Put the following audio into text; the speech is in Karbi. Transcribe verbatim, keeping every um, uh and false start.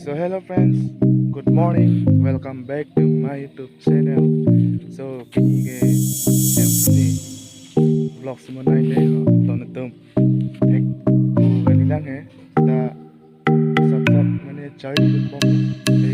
So hello friends, good morning. Welcome back to my YouTube channel. So pini ke M C vlog semunai le ho ton atum. Thek ku kali lang he ta sap sap mane chai vlog le